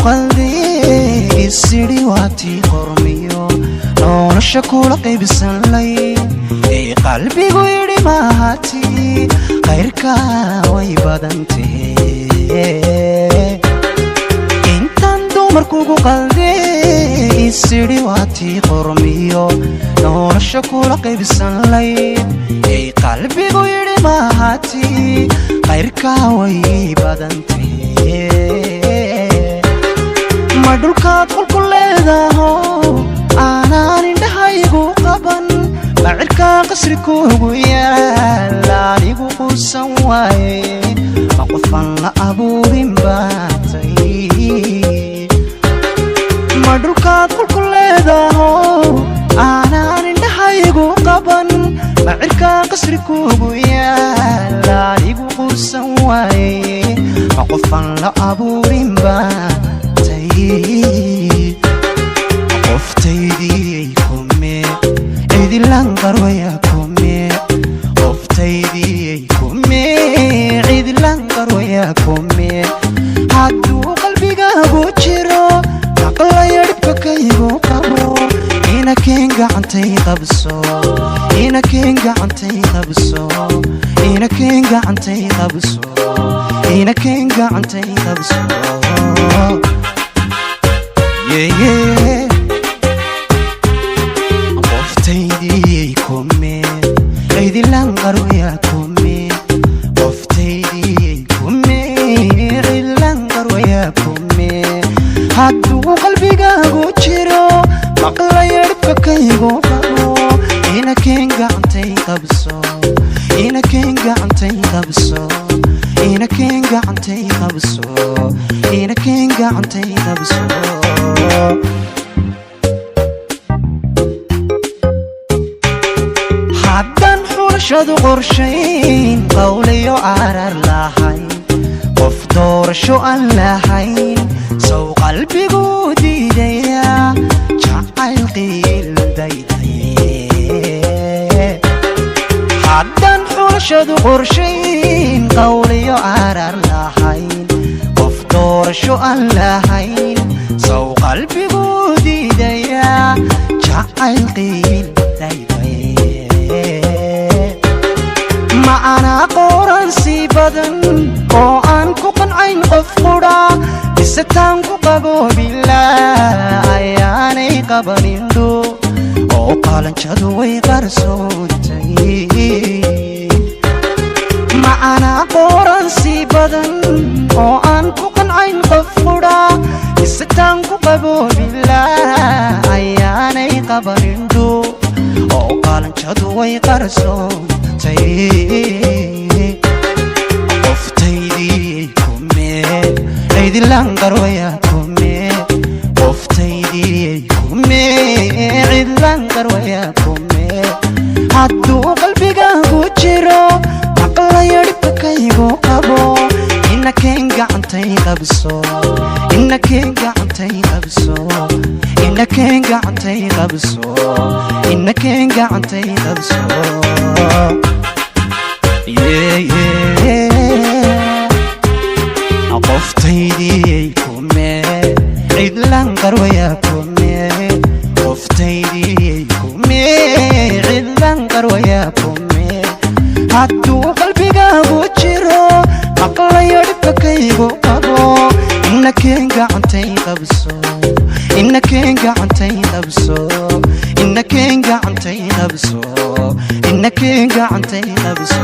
Qalday isidhi waatii qormiyo nolosha kula qaybsanlay ee qalbigu yidhi mahati khayrka way badantahe. Intaan dumarkugu qalday isidhi waatii qormiyo nolosha kula qaybsanlay ee qalbigu yidhi mahati khayrka way badantahe. Ma dhulkaad qolku leedaho aanaan indhahaygu qaban? Ma cirkaa qasri kuugu yaal anigu quusan waaye? Ma qofaan la abuurin baatay? Ma dhulkaad qolku leedaho aanaan indhahaygu qaban? Ma cirkaa qasri kuugu yaal anigu quusan waaye? Ma qofaan la abuurin baatay? Qoftaydii kume, cidilan qarwaya kume. Qoftaydii kume, cidilan qarwaya kume. Hadduu qalbigaagu jiro maqlaya dhibka kaygu qabo, inakeen gacantay qabso, inakeen gacantay qabso, inakeen gacantay qabso, inakeen gacantay qabso. Yeah. Qoftaydii kume, cidilan qarwaya kume. Qoftaydii kume, cidilan qarwaya kume. Hadduu qalbigaagu jiro maqlaya dhibka kaygu qabo, inakeen gacantay qabso, inakeen gacantay qabso, inakeen gacantay qabso, inakeen gacantay qabso. Haddaan xulashadu qorshayn qawliyo arar lahayn, qof doorasho aan lahayn, sow qalbigu diidaya jacayl qiildaydaye. Haddaan xulashadu qorshayn qawliyo arar lahayn, qof doorasho aan lahayn, sow qalbigu diidaya jacayl qiildaydaye. Ma anaa qoransi badan oo aan ku qancayn qof qudha, mise taan ku qaboobilaa ayaanay qabanindho oo qalanjadu way qarsoontay? Ma anaa qoransi badan oo aan ku qancayn qof qudha, mise taan ku qaboobilaa ayaanay qabanindho oo qalanjadu way qarsoontay? Qoftaydii kume, cidilan qarwaya kume. Qoftaydii kume, cidlan qarwaya kume. Hadduu qalbigaagu jiro maqlaya dhibka kaygu qabo, inakeen gacantay qabso, inakeen gacantay qabso, inakeen gacantay qabso, inakeen gacantay qabso. Yeah, yeah. Qoftaydii kume, cidlan qarwaya kume. Qoftaydii kume, cidlan qarwaya kume. Hadduu qalbigaagu jiro maqlayo dhibka kaygu qabo, inakeen gacantay qabso, inakeen gacantay qabso, inakeen gacantay qabso, inakeen gacantay qabso.